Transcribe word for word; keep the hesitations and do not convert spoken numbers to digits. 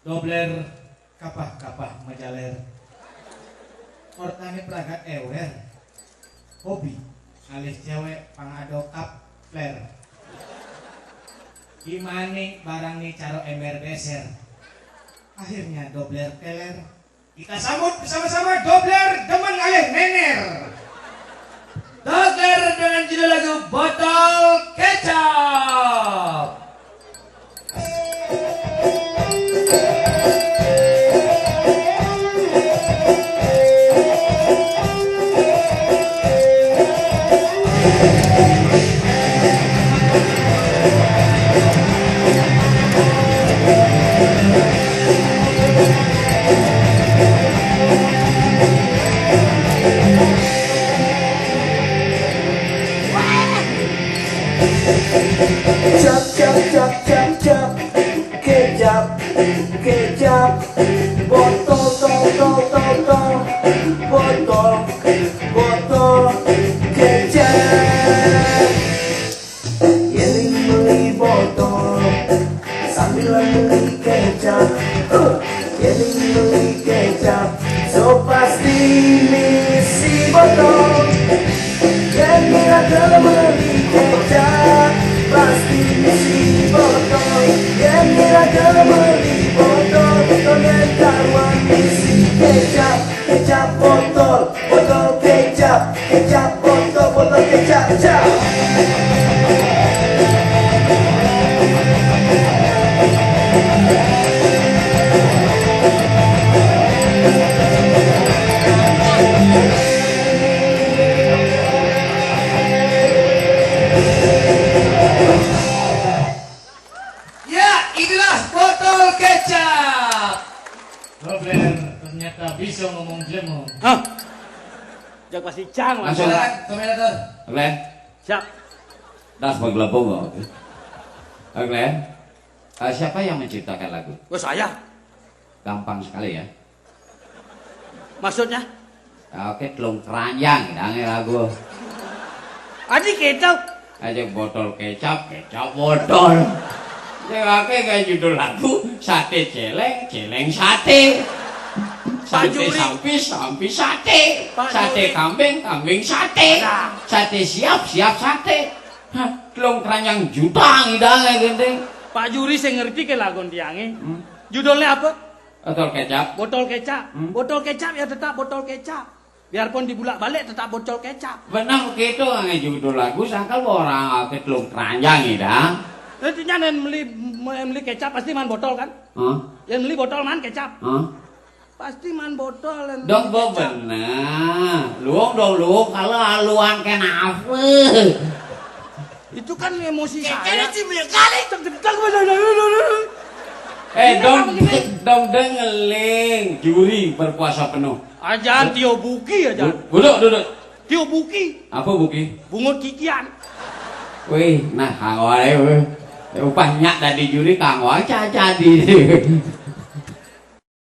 Doblér kapah-kapah majalér. Ortané pragat éwér. Hobi ngalih céwék pang ada kaplér. Gimana barang nih cara ember beser? Akhirnya Doblér teler. Kita sambut bersama-sama Doblér demen ngalih nénér. Doblér dengan judul lagu Botol Kecap. Cap, cap, cap, cap, cap. Kecap, kecap. Botol, tol, tol, tol, tol. Botol, botol kecap. Yén meli botol sambil meli kecap. Yén meli kecap, so pasti misi botol. Yén iraga meli kecap, pasti misi botol. Yén iraga meli botol, tondén karuan misi kecap. Kecap botol, botol kecap, kecap botol, botol kecap, cap. Ya, inilah botol kecap. Doblér ternyata bisa ngomong jelema. Hah? Jak pasti cang. Langsung. Silakan, Komentator. Doblér. Siap. Das paglapo nggak? Doblér. Eh, siapa yang menciptakan lagu? Wah, saya. Gampang sekali ya. Maksudnya? Oke, telung keranjang, dangé lagu. Adi kéto. Aja botol kecap, kecap botol. Déwéké kayak judul lagu, saté céléng, céléng saté. Saté sampis, sampis saté. Saté kambing, kambing saté. Saté siap, siap saté. Hah, telung keranjang juta ngidangé gending. Pak Juri sing ngerti ke lagun tiangé. Hmm. Judulnya apa? Botol kecap. Botol kecap. Hmm. Botol kecap ya tetap botol kecap. Biarpun dibulak-balik tetap botol kecap. Bener gitu, nggak judul lagu sangkal orang ke telung keranjang ngidang. Intinya yang beli, yang beli kecap pasti makan botol kan? Hah? Yang beli botol makan kecap. Hah? Pasti makan botol yang beli kecap. Dong, bo bener. Luung dong, luung. Kalau aluan kenapa? Itu kan emosi saya. Kecap sih beli kali. Cek, cek, cek, cek. Eh, dong, dong dengeling. Juri berkuasa penuh. Ajan Tio Buki, ajan. Du-, duduk, duduk. Tio Buki. Apa Buki? Bungut kikian. Wih, nah, kang wae, weh. Upah nyak dadi juri, kang wae, ca-, jadi.